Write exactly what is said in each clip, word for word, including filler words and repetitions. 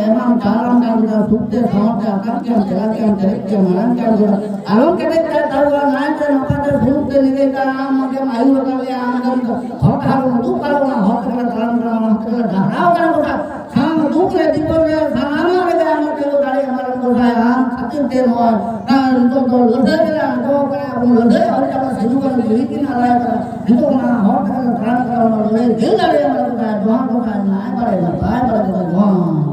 ᱮᱢᱟᱢ ᱪᱟᱞᱟᱢ ᱠᱟᱱ ᱜᱚᱫᱟ, ᱥᱩᱠ ᱛᱮ ᱥᱟᱶᱟᱨ ᱛᱮ ᱟᱠᱟᱢ ᱠᱮᱭᱟᱢ, ᱪᱮᱞᱟ ᱠᱮᱭᱟᱢ, ᱪᱮᱨᱮᱡ ᱠᱮᱭᱟᱢ, ᱢᱟᱨᱟᱝ ᱠᱮᱭᱟᱢ ᱜᱚᱫᱟ᱾ ᱟᱞᱚᱢ ᱠᱮᱴᱮᱡ ᱠᱟᱜ ᱛᱟᱵᱚᱱᱟ, ᱱᱟᱭ ᱛᱮ ᱱᱟᱯᱟᱭ ᱛᱮ ᱥᱩᱞᱩᱠ ᱛᱮ ᱱᱤᱨᱟᱹᱭ ᱠᱟᱜ, ᱟᱢ ᱟᱜᱮᱢ ᱟᱹᱭᱩᱨ ᱟᱠᱟᱫ ᱞᱮᱭᱟ, ᱟᱢ ᱜᱮᱢ ᱦᱚᱨ ᱰᱟᱦᱟᱨ ᱵᱚᱱ ᱩᱫᱩᱜ ᱠᱟᱜ ᱵᱚᱱᱟ, ᱦᱚᱨ ᱛᱮᱜᱮ ᱞᱮ ᱛᱟᱲᱟᱢ ᱠᱟᱱᱟ, ᱦᱚᱨ ᱛᱮᱜᱮ ᱞᱮ ᱰᱟᱦᱨᱟᱣ ᱠᱟᱱᱟ ᱜᱚᱫᱟ᱾ ᱥᱟᱱᱟᱢ ᱫᱩᱠ ᱨᱮ ᱵᱤᱯᱚᱫ ᱨᱮ ᱥᱟᱱᱟᱢᱟᱜ ᱨᱮᱜᱮ ᱟᱢ ᱛᱤᱸᱜᱩ ᱫᱟᱲᱮ ᱮᱢᱟ ᱞᱮᱢ ᱜᱚᱫᱟᱭ, ᱟᱢ ᱠᱷᱟᱹᱛᱤᱨ ᱛᱮ ᱱᱚᱣᱟ, ᱟᱨ ᱱᱤᱛᱚᱜ ᱫᱚ ᱞᱟᱹᱲᱦᱟᱹᱭ ᱨᱮᱞᱮ ᱟᱬᱜᱚ ᱠᱟᱱᱟ, ᱟᱵᱚ ᱞᱟᱹᱲᱦᱟᱹᱭ ᱦᱚᱨ ᱛᱮ ᱥᱤᱫᱩ ᱠᱟᱹᱱᱦᱩ ᱡᱤᱣᱤ ᱠᱤᱱ ᱟᱞᱟᱭ ᱠᱟᱱᱟ᱾ ᱱᱤᱛᱚᱜ ᱚᱱᱟ ᱦᱚᱨ ᱛᱮᱜᱮ ᱞᱮ ᱛᱟᱲᱟᱢ ᱠᱟᱱᱟ, ᱚᱱᱟ ᱞᱟᱹᱲᱦᱟᱹᱭ ᱡᱤᱞ ᱫᱟᱲᱮ ᱮᱢᱟ ᱞᱮ ᱜᱚᱫᱟᱭ, ᱡᱚᱦᱟᱨ ᱜᱚᱫᱟᱭ, ᱱᱟᱭ ᱵᱟᱲᱮ ᱱᱟᱯᱟᱭ ᱵᱟᱲᱮ ᱜᱚᱫᱟᱭ, ᱡᱚᱦᱟᱨ᱾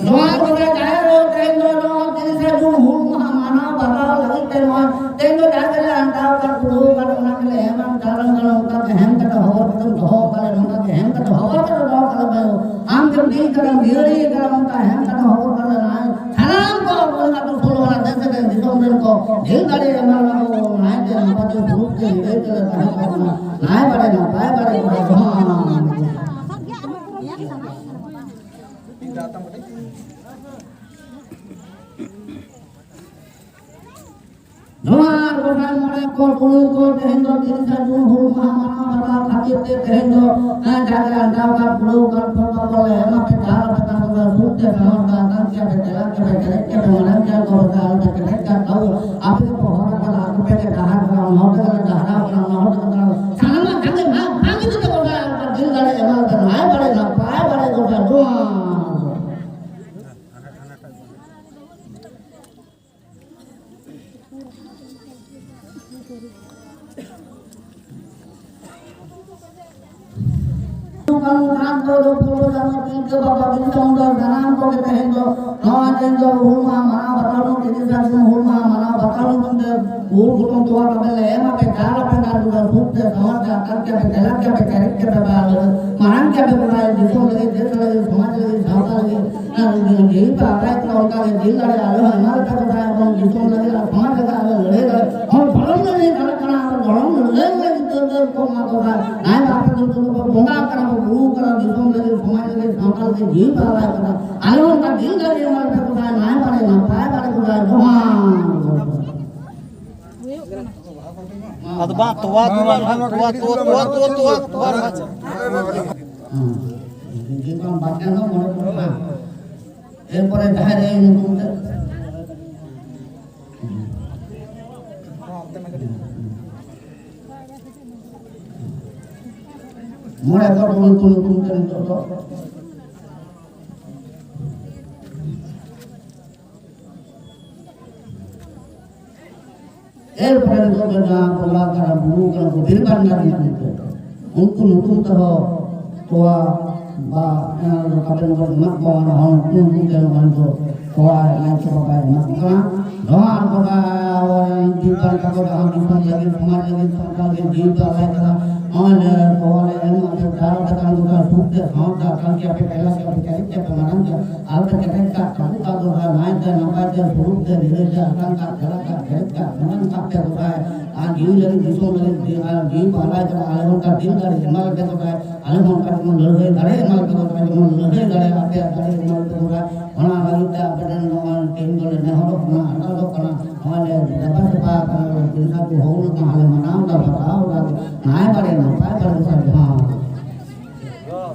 ᱱᱚᱣᱟ ᱠᱚᱨᱮ ᱡᱟᱦᱮᱨ ᱨᱮ ᱛᱮᱦᱮᱧ ᱫᱚ ᱱᱚᱣᱟ ᱛᱤᱨᱤᱥᱟ ᱡᱩᱱ ᱦᱩᱞ ᱢᱟᱦᱟ ᱢᱟᱱᱟᱣ ᱵᱟᱛᱟᱣ ᱞᱟᱹᱜᱤᱫ ᱛᱮ ᱱᱚᱣᱟ ᱛᱮᱦᱮᱧ ᱫᱚ ᱡᱟᱦᱟᱸ ᱜᱮᱞᱮ ᱟᱱᱴᱟᱣ ᱟᱠᱟᱫ, ᱠᱩᱲᱟᱹᱣ ᱟᱠᱟᱫ, ᱚᱱᱟ ᱜᱮᱞᱮ ᱮᱢ ᱟᱱ ᱪᱟᱞ ᱟᱱ ᱠᱟᱱᱟ᱾ ᱚᱱᱠᱟ ᱜᱮ ᱦᱮᱢ ᱠᱟᱛᱮ ᱦᱚᱵᱚᱨ ᱠᱟᱛᱮᱢ ᱫᱚᱦᱚ ᱟᱠᱟᱫ ᱞᱮ, ᱱᱚᱝᱠᱟ ᱜᱮ ᱦᱮᱢ ᱠᱟᱛᱮ ᱦᱚᱵᱚᱨ ᱠᱟᱛᱮ ᱫᱚᱦᱚ ᱟᱠᱟᱫ ᱞᱮ ᱵᱟᱭᱳ᱾ ᱟᱢ ᱜᱮᱢ ᱵᱤᱨ ᱠᱟᱱᱟ, ᱵᱤᱦᱟᱹᱨᱤ ᱠᱟᱱᱟ, ᱚᱱᱠᱟ ᱦᱮᱢ ᱠᱟᱛᱮ ᱦᱚᱵᱚᱨ ᱠᱟᱛᱮ ᱱᱟᱭ ᱥᱟᱱᱟᱢ ᱠᱚ ᱟᱵᱚ ᱨᱮᱱ ᱟᱹᱛᱩ ᱥᱳᱞᱳ ᱟᱱᱟ ᱫᱮᱥ ᱨᱮᱱ ᱫᱤᱥᱚᱢ ᱨᱮᱱ ᱠᱚ ᱰᱷᱮᱨ ᱫᱟᱲᱮ ᱮᱢᱟ ᱞᱮ ᱠᱚ, ᱱᱟᱭ ᱛᱮ ᱱᱟᱯᱟᱭ ᱛᱮ ᱥᱩᱞᱩᱠ ᱛᱮ ᱱᱤᱨᱟᱹᱭ ᱛᱮᱞᱮ ᱛᱟᱦᱮᱸ ᱠᱚᱜ ᱢᱟ᱾ ᱱᱟᱭ ᱵᱟᱲᱮ ᱱᱟᱯᱟᱭ ᱵᱟᱲᱮ ᱠᱚ ᱛᱟᱦᱮᱸ ᱠᱚᱜ ᱢᱟ᱾ ᱡᱚᱦᱟᱨ ᱜᱚᱸᱥᱟᱭ ᱢᱚᱬᱮ ᱠᱚ, ᱛᱩᱨᱩᱭ ᱠᱚ, ᱛᱮᱦᱮᱧ ᱫᱚ ᱛᱤᱨᱤᱥᱟ ᱡᱩᱱ ᱦᱩᱞ ᱢᱟᱦᱟ ᱢᱟᱱᱟᱣ ᱵᱟᱛᱟᱣ ᱠᱷᱟᱹᱛᱤᱨ ᱛᱮ ᱛᱮᱦᱮᱧ ᱫᱚ, ᱮ, ᱡᱟᱜᱮ ᱟᱱᱴᱟᱣ ᱠᱟᱱ, ᱠᱩᱲᱟᱹᱣ ᱠᱟᱱ, ᱯᱷᱚᱞ ᱯᱟᱠᱚᱲ ᱞᱮ ᱮᱢᱟ ᱯᱮ, ᱪᱟᱞ ᱟᱯᱮ ᱠᱟᱱ ᱫᱚ ᱥᱩᱠ ᱛᱮ, ᱥᱟᱶᱟᱨ ᱛᱮ, ᱟᱛᱟᱝ ᱠᱮᱭᱟ ᱯᱮ, ᱪᱮᱞᱟ ᱠᱮᱭᱟ ᱯᱮ, ᱪᱮᱨᱮᱡ ᱠᱮᱭᱟ ᱯᱮ, ᱢᱟᱨᱟᱝ ᱠᱮᱭᱟ ᱠᱚ, ᱵᱟᱠᱷᱟᱡ ᱟᱞᱚ ᱯᱮ ᱠᱮᱴᱮᱡ ᱠᱟᱜ ᱛᱟᱵᱚ᱾ ᱟᱯᱮ ᱜᱮ ᱯᱮ ᱦᱚᱨ ᱟᱠᱟᱱᱟ, ᱟᱯᱮ ᱜᱮ ᱰᱟᱦᱟᱨ ᱠᱟᱱᱟ, ᱚᱱᱟ ᱦᱚᱨ ᱛᱮᱜᱮ ᱞᱮ ᱰᱟᱦᱨᱟᱣ ᱠᱟᱱᱟ, ᱚᱱᱟ ᱦᱚᱨ ᱛᱮᱜᱮ ᱛᱟᱲᱟᱢ᱾ ᱥᱟᱱᱟᱢᱟᱜ ᱡᱟᱸᱜᱮ ᱵᱷᱟᱜᱽ ᱵᱷᱟᱜᱽ ᱤᱫᱤ ᱛᱮ ᱜᱚᱴᱟ ᱫᱤᱞ ᱫᱟᱲᱮ ᱮᱢᱟ ᱯᱮ, ᱱᱟᱭ ᱵᱟᱲᱮ ᱱᱟᱯᱟᱭ ᱵᱟᱲᱮ ᱜᱚᱴᱟ ᱡᱚᱦᱟᱨ᱾ ᱠᱟᱱᱩ ᱠᱟᱱ ᱫᱚ ᱯᱷᱩᱞᱳ ᱡᱷᱟᱱᱳ ᱛᱤᱞᱠᱟᱹ ᱵᱟᱵᱟ ᱵᱤᱨᱥᱟ ᱢᱩᱱᱰᱟ ᱥᱟᱱᱟᱢ ᱠᱚᱜᱮ ᱛᱮᱦᱮᱧ ᱫᱚ ᱱᱚᱣᱟ ᱫᱤᱱ ᱫᱚ ᱦᱩᱞ ᱢᱟᱦᱟ ᱢᱟᱱᱟᱣ ᱵᱟᱛᱟᱣ ᱞᱟᱹᱜᱤᱫ, ᱛᱤᱨᱤᱥᱟ ᱡᱩᱱ ᱦᱩᱞ ᱢᱟᱦᱟ ᱢᱟᱱᱟᱣ ᱵᱟᱛᱟᱣ ᱞᱟᱹᱜᱤᱫ ᱛᱮ ᱜᱩᱲ ᱜᱩᱴᱩᱝ ᱛᱚᱣᱟ ᱛᱟᱵᱮᱱ ᱞᱮ ᱮᱢᱟ ᱯᱮ, ᱪᱟᱞ ᱟᱯᱮ ᱠᱟᱱ ᱫᱚ ᱥᱩᱠ ᱛᱮ ᱥᱟᱶᱟᱨ ᱛᱮ ᱟᱛᱟᱨ ᱠᱮ ᱯᱮ, ᱪᱟᱞᱟᱜ ᱠᱮ ᱯᱮ, ᱪᱮᱨᱮᱡ ᱠᱮ ᱯᱮ, ᱵᱟᱝ ᱢᱟᱨᱟᱝ ᱠᱮ ᱯᱮ, ᱜᱚᱴᱟ ᱫᱤᱥᱚᱢ ᱞᱟᱹᱜᱤᱫ, ᱫᱮᱥ ᱞᱟᱹᱜᱤᱫ, ᱥᱚᱢᱟᱡᱽ ᱞᱟᱹᱜᱤᱫ, ᱥᱟᱶᱛᱟ ᱞᱟᱹᱜᱤᱫ, ᱟᱨ ᱡᱤᱣᱤ ᱯᱮ ᱟᱞᱟᱭ ᱠᱟᱱᱟ, ᱚᱱᱠᱟ ᱜᱮ ᱡᱤᱞ ᱫᱟᱲᱮ ᱟᱞᱮ ᱦᱚᱸ ᱮᱢᱟ ᱞᱮᱯᱮ ᱠᱚ ᱛᱟᱦᱮᱸ, ᱮᱵᱚᱝ ᱫᱤᱥᱚᱢ ᱞᱟᱹᱜᱤᱫ ᱟᱨ ᱥᱚᱢᱟᱡᱽ ᱞᱟᱹᱜᱤᱫ ᱟᱞᱮ ᱞᱟᱹᱲᱦᱟᱹᱭ ᱞᱟᱹᱜᱤᱫ ᱦᱚᱲ ᱫᱷᱚᱨᱚᱢ ᱞᱟᱹᱜᱤᱫ ᱪᱟᱞᱟᱜ ᱠᱟᱱᱟ, ᱟᱨ ᱫᱷᱚᱨᱚᱢ ᱞᱟᱹᱲᱦᱟᱹᱭ ᱞᱟᱹᱜᱤᱫ ᱛᱮ ᱠᱚ ᱮᱢᱟ ᱠᱚ ᱠᱷᱟᱱ, ᱱᱟᱭ ᱵᱟᱯᱮ ᱫᱩᱠ ᱠᱚ ᱵᱚᱸᱜᱟ ᱠᱟᱱᱟ, ᱵᱚ ᱵᱩᱨᱩ ᱠᱟᱱᱟ, ᱫᱤᱥᱚᱢ ᱞᱟᱹᱜᱤᱫ, ᱥᱚᱢᱟᱡᱽ ᱞᱟᱹᱜᱤᱫ, ᱥᱟᱶᱛᱟ ᱞᱟᱹᱜᱤᱫ ᱡᱤᱣᱤ ᱠᱚ ᱟᱞᱟᱭ ᱠᱟᱫᱟ᱾ ᱟᱞᱮ ᱦᱚᱸ ᱚᱱᱠᱟ ᱫᱤᱞ ᱫᱟᱲᱮ ᱮᱢᱟ ᱞᱮᱯᱮ ᱠᱚ ᱠᱷᱟᱱ, ᱱᱟᱭ ᱵᱟᱲᱮ ᱱᱟᱯᱟᱭ ᱵᱟᱲᱮ ᱠᱚ ᱠᱷᱟᱱ, ᱡᱚᱦᱟᱨ᱾ ᱟᱫᱚ ᱵᱟᱝ, ᱛᱚᱣᱟ ᱫᱩᱞ ᱟᱨ ᱵᱟᱝ, ᱛᱚᱣᱟ, ᱛᱚᱣᱟ, ᱛᱚᱣᱟ, ᱛᱚᱣᱟ, ᱛᱚᱣᱟ, ᱛᱚᱣᱟ᱾ ᱦᱮᱸ᱾ ᱡᱩᱫᱤ ᱵᱟᱝ ᱵᱟᱠᱷᱟᱱ ᱫᱚ ᱢᱚᱬᱮ ᱠᱚ ᱠᱷᱟᱱ᱾ ᱮᱨᱯᱚᱨᱮ ᱡᱟᱦᱮᱨ ᱨᱮ ᱧᱩᱛᱩᱢ ᱛᱮ᱾ ᱢᱚᱬᱮ ᱦᱚᱲ ᱠᱚ ᱧᱩᱛᱩᱢ, ᱧᱩᱛᱩᱢ ᱛᱮ ᱱᱤᱛᱚᱜ ᱫᱚ᱾ ᱮᱨᱯᱚᱨᱮ ᱱᱤᱛᱚᱜ ᱫᱚ ᱡᱟᱦᱟᱸ ᱵᱚᱸᱜᱟ ᱠᱟᱱᱟ, ᱵᱩᱨᱩ ᱠᱟᱱᱟ ᱠᱚ, ᱵᱤᱨ ᱵᱟᱱᱴᱟ ᱧᱩᱛᱩᱢ ᱛᱮ, ᱩᱱᱠᱩ ᱧᱩᱛᱩᱢ ᱛᱮᱦᱚᱸ ᱛᱚᱣᱟ ᱵᱟ, ᱮᱸ, ᱠᱟᱛᱮ ᱱᱚᱜᱼᱚᱭ ᱮᱢᱟᱜ ᱠᱚᱣᱟ, ᱚᱱᱟ ᱦᱚᱸ ᱩᱱᱠᱩ ᱧᱩᱛᱩᱢ ᱛᱮ ᱱᱚᱜᱼᱚᱭ ᱱᱤᱛᱚᱜ ᱛᱚᱣᱟ ᱱᱟᱭᱠᱮ ᱵᱟᱵᱟᱭ ᱮᱢᱟ ᱠᱚ ᱠᱟᱱᱟ᱾ ᱱᱚᱣᱟ ᱟᱨ ᱵᱚᱸᱜᱟ ᱟᱵᱚᱨᱮᱱ ᱵᱤᱨ ᱵᱟᱱᱴᱟ ᱠᱚ ᱡᱟᱦᱟᱸ ᱫᱤᱥᱚᱢ ᱞᱟᱹᱜᱤᱫ, ᱥᱚᱢᱟᱡᱽ ᱞᱟᱹᱜᱤᱫ, ᱥᱟᱶᱛᱟ ᱞᱟᱹᱜᱤᱫ ᱡᱤᱣᱤ ᱠᱚ ᱟᱞᱟᱭ ᱠᱟᱱᱟ᱾ ᱱᱚᱜᱼᱚᱭ ᱞᱮ ᱛᱚᱣᱟ ᱞᱮ ᱮᱢ ᱟᱯᱮ, ᱡᱟᱣ ᱞᱮᱠᱟᱱ ᱜᱚᱴᱟ ᱥᱩᱠ ᱛᱮ, ᱥᱟᱶᱛᱮ ᱟᱠᱟᱱ ᱜᱮᱭᱟ ᱯᱮ, ᱠᱟᱭᱞᱟᱥ ᱜᱮᱭᱟ ᱯᱮ, ᱪᱟᱹᱨᱤ ᱜᱮᱭᱟ ᱯᱮ, ᱢᱟᱨᱟᱝ ᱜᱮᱭᱟ᱾ ᱟᱞᱚᱯᱮ ᱠᱮᱴᱮᱡ ᱠᱟᱜ, ᱠᱟᱹᱴᱩᱵ ᱠᱟᱜ ᱫᱚ ᱱᱟᱭᱛᱮ ᱱᱟᱯᱟᱭᱛᱮ ᱥᱩᱞᱩᱠ ᱛᱮ ᱱᱤᱨᱟᱹᱭ ᱛᱮ ᱟᱠᱟᱱ ᱠᱟᱜ, ᱪᱟᱞᱟᱜ ᱠᱟᱜ, ᱠᱮᱴᱮᱡ ᱠᱟᱜ, ᱢᱟᱨᱟᱝ ᱠᱟᱜ ᱯᱮ ᱜᱚᱴᱟᱭ᱾ ᱟᱨ ᱡᱤᱣᱤ ᱞᱟᱹᱜᱤᱫ, ᱫᱤᱥᱚᱢ ᱞᱟᱹᱜᱤᱫ, ᱡᱤᱣᱤ ᱟᱨ ᱡᱤᱣᱤ ᱠᱚ ᱟᱞᱟᱭ ᱠᱟᱫᱟ, ᱟᱞᱮ ᱦᱚᱸ ᱚᱱᱠᱟ ᱫᱤᱞ ᱫᱟᱲᱮ ᱮᱢᱟ ᱞᱮᱯᱮ ᱜᱚᱴᱟᱭ᱾ ᱟᱞᱮ ᱦᱚᱸ ᱚᱱᱠᱟ ᱡᱮᱢᱚᱱ ᱞᱟᱹᱲᱦᱟᱹᱭ ᱫᱟᱲᱮ ᱮᱢᱟ ᱞᱮᱯᱮ ᱜᱚᱴᱟᱭ, ᱡᱮᱢᱚᱱ ᱞᱟᱹᱲᱦᱟᱹᱭ ᱫᱟᱲᱮ ᱟᱯᱮᱭᱟᱜ ᱫᱟᱲᱮ ᱮᱢᱟ ᱞᱮᱯᱮ ᱜᱚᱴᱟᱭ᱾ ᱚᱱᱟ ᱞᱟᱹᱜᱤᱫ ᱛᱮ ᱟᱯᱮ ᱴᱷᱮᱱ ᱱᱚᱣᱟ ᱛᱮᱦᱮᱧ ᱫᱚᱞᱮ ᱱᱮᱦᱚᱨᱚᱜ ᱠᱟᱱᱟ, ᱟᱨᱫᱟᱥᱚᱜ ᱠᱟᱱᱟ᱾ ᱱᱚᱣᱟ ᱞᱮ ᱫᱮᱵᱟ ᱥᱮᱵᱟ ᱠᱟᱱᱟ, ᱛᱤᱨᱤᱥᱟ ᱠᱚ ᱦᱩᱞ ᱢᱟᱦᱟ ᱞᱮ ᱢᱟᱱᱟᱣ ᱮᱫᱟ, ᱵᱟᱛᱟᱣ ᱮᱫᱟ, ᱱᱟᱭ ᱵᱟᱲᱮ ᱱᱟᱯᱟᱭ ᱵᱟᱲᱮ ᱠᱚ ᱥᱟᱨᱡᱟᱣ᱾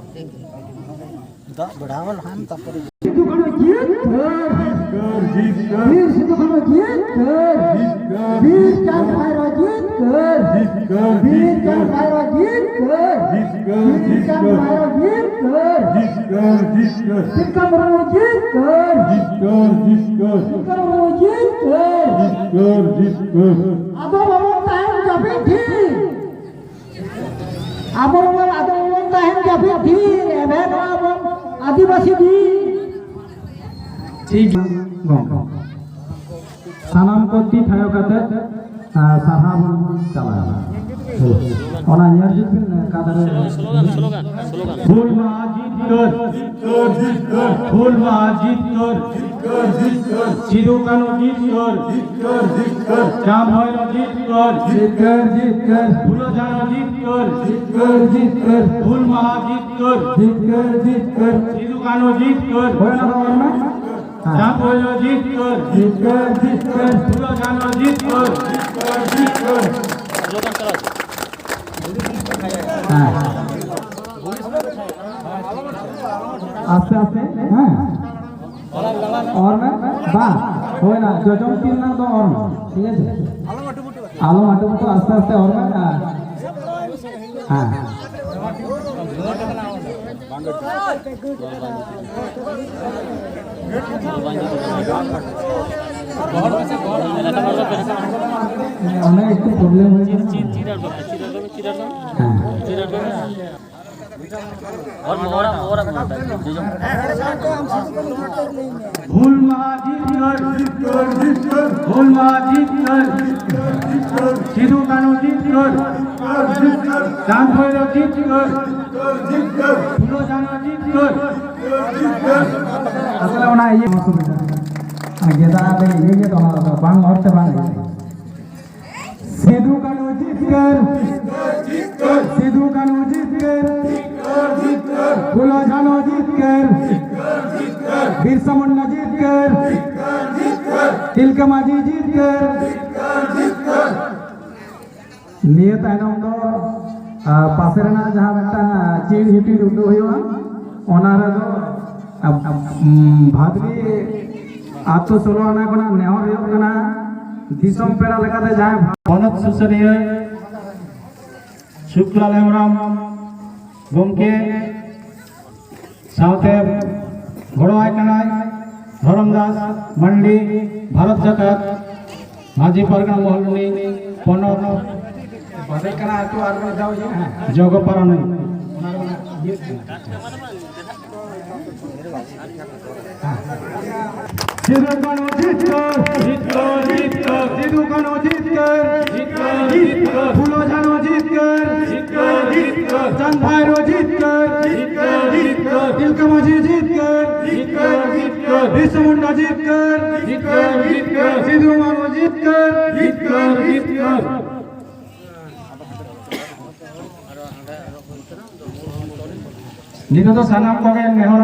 ᱫᱟᱜ ᱵᱮᱲᱟᱣ ᱞᱟᱦᱟᱱ ᱛᱟᱯᱚᱨᱮ᱾ ᱥᱤᱫᱩ ᱠᱟᱹᱱᱦᱩ ᱡᱤᱛᱠᱟᱹᱨ᱾ ᱡᱤᱛᱠᱟᱹᱨ, ᱡᱤᱛᱠᱟᱹᱨ᱾ ᱵᱤᱨ ᱥᱤᱫᱩ ᱠᱟᱹᱱᱦᱩ ᱡᱤᱛᱠᱟᱹᱨ᱾ ᱡᱤᱛᱠᱟᱹᱨ, ᱵᱤᱨ ᱪᱟᱸᱫ ᱡᱤᱛᱠᱟᱹᱨ᱾ ᱵᱷᱟᱭᱨᱚ ᱡᱤᱛᱠᱟᱹᱨ᱾ ᱡᱤᱛᱠᱟᱹᱨ, ᱵᱤᱨ ᱪᱟᱸᱫ ᱡᱤᱛᱠᱟᱹᱨ᱾ ᱵᱷᱟᱭᱨᱚ ᱡᱤᱛᱠᱟᱹᱨ᱾ ᱡᱤᱛᱠᱟᱹᱨ, ᱵᱤᱨ ᱪᱟᱸᱫ ᱡᱤᱛᱠᱟᱹᱨ᱾ ᱵᱷᱟᱭᱨᱚ ᱡᱤᱛᱠᱟᱹᱨ᱾ ᱡᱤᱛᱠᱟᱹᱨ, ᱡᱤᱛᱠᱟᱹᱨ᱾ ᱛᱤᱞᱠᱟᱹ ᱢᱩᱨᱢᱩ ᱡᱤᱛᱠᱟᱹᱨ᱾ ᱡᱤᱛᱠᱟᱹᱨ, ᱡᱤᱛᱠᱟᱹᱨ᱾ ᱛᱤᱞᱠᱟᱹ ᱢᱩᱨᱢᱩ ᱡᱤᱛᱠᱟᱹᱨ᱾ ᱡᱤᱛᱠᱟᱹᱨ, ᱡᱤᱛᱠᱟᱹᱨ᱾ ᱟᱫᱚ ᱵᱟᱵᱚᱱ ᱛᱟᱦᱮᱱ ᱡᱟᱹᱯᱤᱫ ᱛᱷᱤᱨ᱾ ᱟᱵᱚ ᱵᱚᱱ ᱟᱫᱚ ᱵᱚᱱ ᱛᱟᱦᱮᱱ ᱡᱟᱹᱯᱤᱫ ᱛᱷᱤᱨ, ᱮᱵᱷᱮᱱᱚᱜᱼᱟ ᱵᱚᱱ ᱟᱹᱫᱤᱵᱟᱹᱥᱤ ᱵᱤᱨ᱾ ᱴᱷᱤᱠ ᱜᱮᱭᱟ ᱜᱚᱢᱠᱮ᱾ ᱥᱟᱱᱟᱢ ᱠᱚ ᱛᱤ ᱛᱷᱟᱭᱚ ᱠᱟᱛᱮ, ᱟᱨ, ᱥᱟᱨᱦᱟᱣ ᱵᱚᱱ ᱪᱟᱞᱟᱜᱼᱟ᱾ ᱚᱱᱟ ᱧᱮᱞ ᱡᱩᱛ ᱵᱤᱱ, ᱠᱟᱫᱟ ᱨᱮ᱾ Slogan, slogan, slogan. ᱦᱩᱞ ᱢᱟᱦᱟ ᱡᱤᱛᱠᱟᱹᱨ᱾ ᱡᱤᱛᱠᱟᱹᱨ, ᱡᱤᱛᱠᱟᱹᱨ᱾ ᱦᱩᱞ ᱢᱟᱦᱟ ᱡᱤᱛᱠᱟᱹᱨ᱾ ᱥᱤᱫᱩ ᱠᱟᱹᱱᱦᱩ ᱡᱤᱛᱠᱟᱹᱨ, ᱡᱤᱛᱠᱟᱹᱨ, ᱡᱤᱛᱠᱟᱹᱨ᱾ ᱪᱟᱸᱫ ᱵᱷᱟᱭᱨᱚ ᱡᱤᱛᱠᱟᱹᱨ, ᱡᱤᱛᱠᱟᱹᱨ, ᱡᱤᱛᱠᱟᱹᱨ᱾ ᱯᱷᱩᱞᱳ ᱡᱷᱟᱱᱳ ᱡᱤᱛᱠᱟᱹᱨ, ᱡᱤᱛᱠᱟᱹᱨ, ᱡᱤᱛᱠᱟᱹᱨ᱾ ᱦᱩᱞ ᱢᱟᱦᱟ ᱡᱤᱛᱠᱟᱹᱨ, ᱡᱤᱛᱠᱟᱹᱨ, ᱡᱤᱛᱠᱟᱹᱨ᱾ ᱥᱤᱫᱩ ᱠᱟᱹᱱᱦᱩ ᱡᱤᱛᱠᱟᱹᱨ, ᱦᱳᱭ, ᱚᱱᱟ ᱫᱚ ᱚᱞ ᱢᱮ᱾ ᱦᱮᱸ᱾ ᱪᱟᱸᱫ ᱵᱷᱟᱭᱨᱚ ᱡᱤᱛᱠᱟᱹᱨ, ᱡᱤᱛᱠᱟᱹᱨ, ᱡᱤᱛᱠᱟᱹᱨ᱾ ᱯᱷᱩᱞᱳ ᱡᱷᱟᱱᱳ ᱡᱤᱛᱠᱟᱹᱨ, ᱡᱤᱛᱠᱟᱹᱨ, ᱡᱤᱛᱠᱟᱹᱨ᱾ ᱦᱮᱸ᱾ ᱟᱥᱛᱮ ᱟᱥᱛᱮ, ᱦᱮᱸ᱾ ᱚᱨ ᱢᱮ, ᱵᱟ, ᱦᱳᱭ ᱱᱟ, ᱡᱚᱡᱚᱢ ᱛᱤ ᱨᱮᱱᱟᱜ ᱫᱚ ᱚᱨ ᱢᱮ, ᱴᱷᱤᱠ ᱟᱪᱷᱮ? ᱟᱞᱚᱢ ᱟᱹᱴᱩ ᱯᱟᱹᱴᱩ, ᱟᱥᱛᱮ ᱟᱥᱛᱮ ᱚᱨ ᱢᱮ, ᱟᱨ, ᱦᱮᱸ᱾ ᱚᱱᱮ ᱮᱠᱴᱩ problem ᱦᱩᱭ ᱠᱟᱱᱟ᱾ ᱦᱮᱸ᱾ ᱦᱩᱞ ᱢᱟᱦᱟ ᱡᱤᱛᱠᱟᱹᱨ, ᱦᱩᱞ ᱢᱟᱦᱟ ᱡᱤᱛᱠᱟᱹᱨ, ᱥᱤᱫᱩ ᱠᱟᱹᱱᱦᱩ ᱡᱤᱛᱠᱟᱹᱨ, ᱪᱟᱸᱫ ᱵᱷᱟᱭᱨᱚ ᱡᱤᱛᱠᱟᱹᱨ, ᱯᱷᱩᱞᱳ ᱡᱷᱟᱱᱳ ᱡᱤᱛᱠᱟᱹᱨ᱾ ᱟᱥᱚᱞᱮ ᱚᱱᱟ ᱤᱭᱟᱹ ᱚᱥᱩᱵᱤᱫᱷᱟ᱾ ᱟᱨ ᱜᱮᱫᱟᱜ ᱨᱮ ᱤᱭᱟᱹ ᱜᱮ ᱫᱚᱦᱚ ᱫᱚ ᱵᱟᱝ ᱚᱨ ᱛᱮ ᱵᱟᱝ ᱦᱩᱭᱩᱜᱼᱟ᱾ ᱥᱤᱫᱩ ᱠᱟᱹᱱᱦᱩ ᱡᱤᱛᱠᱟᱹᱨ, ᱥᱤᱫᱩ ᱠᱟᱹᱱᱦᱩ ᱡᱤᱛᱠᱟᱹᱨ, ᱯᱷᱩᱞᱳ ᱡᱷᱟᱱᱳ ᱡᱤᱛᱠᱟᱹᱨ, ᱵᱤᱨᱥᱟ ᱢᱩᱱᱰᱟ ᱡᱤᱛᱠᱟᱹᱨ, ᱛᱤᱞᱠᱟᱹ ᱢᱟᱹᱡᱷᱤ ᱡᱤᱛᱠᱟᱹᱨ᱾ ᱱᱤᱭᱟᱹ ᱛᱟᱭᱱᱚᱢ ᱫᱚ, ᱟ, ᱯᱟᱥᱮ ᱨᱮᱱᱟᱜ ᱡᱟᱦᱟᱸ ᱢᱤᱫᱴᱟᱝ ᱪᱤᱲ ᱦᱤᱯᱤᱲ ᱩᱰᱩᱠ ᱦᱩᱭᱩᱜᱼᱟ, ᱚᱱᱟ ᱨᱮᱫᱚ, ᱟ, ᱩᱢ, ᱵᱷᱟᱫᱽᱨᱤ ᱟᱛᱳ ᱥᱳᱞᱳ ᱟᱱᱟ ᱠᱷᱚᱱᱟᱜ ᱱᱮᱦᱚᱨ ᱦᱩᱭᱩᱜ ᱠᱟᱱᱟ, ᱫᱤᱥᱚᱢ ᱯᱮᱲᱟ ᱞᱮᱠᱟᱛᱮ ᱡᱟᱦᱟᱸᱭ ᱯᱚᱱᱚᱛ ᱥᱩᱥᱟᱹᱨᱤᱭᱟᱹ ᱥᱩᱠᱞᱟᱞ ᱦᱮᱢᱵᱨᱚᱢ ᱜᱚᱢᱠᱮ, ᱥᱟᱶᱛᱮ ᱜᱚᱲᱚᱣᱟᱭ ᱠᱟᱱᱟᱭ ᱫᱷᱚᱨᱚᱢᱫᱟᱥ ᱢᱟᱱᱰᱤ, ᱵᱷᱟᱨᱚᱛ ᱡᱟᱠᱟᱛ ᱢᱟᱹᱡᱷᱤ ᱯᱟᱨᱜᱟᱱᱟ ᱢᱚᱦᱚᱞ ᱨᱤᱱᱤᱡ ᱯᱚᱱᱚᱛ ᱵᱟᱰᱟᱭ ᱠᱟᱱᱟ ᱟᱹᱛᱩ ᱟᱨ ᱢᱤᱫ ᱫᱷᱟᱣ ᱤᱭᱟᱹ, ᱦᱮᱸ᱾ ᱡᱚᱜᱚ ᱯᱟᱨᱟᱱᱤᱠ᱾ ᱥᱤᱫᱩ ᱠᱟᱹᱱᱦᱩ ᱡᱤᱛᱠᱟᱹᱨ, ᱡᱤᱛᱠᱟᱹᱨ, ᱡᱤᱛᱠᱟᱹᱨ᱾ ᱥᱤᱫᱩ ᱠᱟᱹᱱᱦᱩ ᱡᱤᱛᱠᱟᱹᱨ, ᱡᱤᱛᱠᱟᱹᱨ, ᱡᱤᱛᱠᱟᱹᱨ᱾ ᱯᱷᱩᱞᱳ ᱡᱷᱟᱱᱳ ᱡᱤᱛᱠᱟᱹᱨ, ᱡᱤᱛᱠᱟᱹᱨ, ᱡᱤᱛᱠᱟᱹᱨ᱾ ᱪᱟᱸᱫ ᱵᱷᱟᱭᱨᱳ ᱡᱤᱛᱠᱟᱹᱨ, ᱡᱤᱛᱠᱟᱹᱨ, ᱡᱤᱛᱠᱟᱹᱨ᱾ ᱛᱤᱞᱠᱟᱹ ᱢᱟᱹᱡᱷᱤ ᱡᱤᱛᱠᱟᱹᱨ, ᱡᱤᱛᱠᱟᱹᱨ, ᱡᱤᱛᱠᱟᱹᱨ᱾ ᱵᱤᱨᱥᱟ ᱢᱩᱱᱰᱟ ᱡᱤᱛᱠᱟᱹᱨ, ᱡᱤᱛᱠᱟᱹᱨ, ᱡᱤᱛᱠᱟᱹᱨ᱾ ᱥᱤᱫᱩ ᱢᱩᱨᱢᱩ ᱡᱤᱛᱠᱟᱹᱨ, ᱡᱤᱛᱠᱟᱹᱨ, ᱡᱤᱛᱠᱟᱹᱨ᱾ ᱱᱤᱛᱚᱜ ᱫᱚ ᱥᱟᱱᱟᱢ ᱠᱚᱜᱮ ᱱᱮᱦᱚᱨ